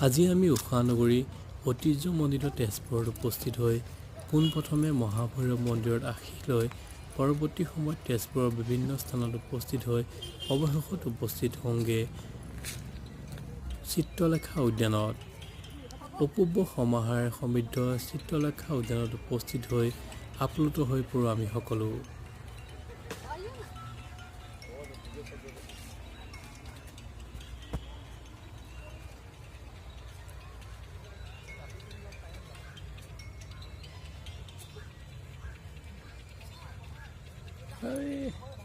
আজি আমি ঊষানগৰী ঐতিহ্যমণ্ডিত তেজপুৰত উপস্থিত হৈ পোনপ্ৰথমে মহাভৈৰৱ মন্দিৰত আশীষ লৈ পৰৱৰ্তী সময়ত তেজপুৰৰ বিভিন্ন স্থানত উপস্থিত হৈ অৱশেষত উপস্থিত হওঁগৈ চিত্ৰলেখা উদ্যানত। অপূৰ্ব সমাহাৰে সমৃদ্ধ চিত্ৰলেখা উদ্যানত উপস্থিত হৈ আপ্লুত হৈ পৰোঁ আমি সকলো। আৰে।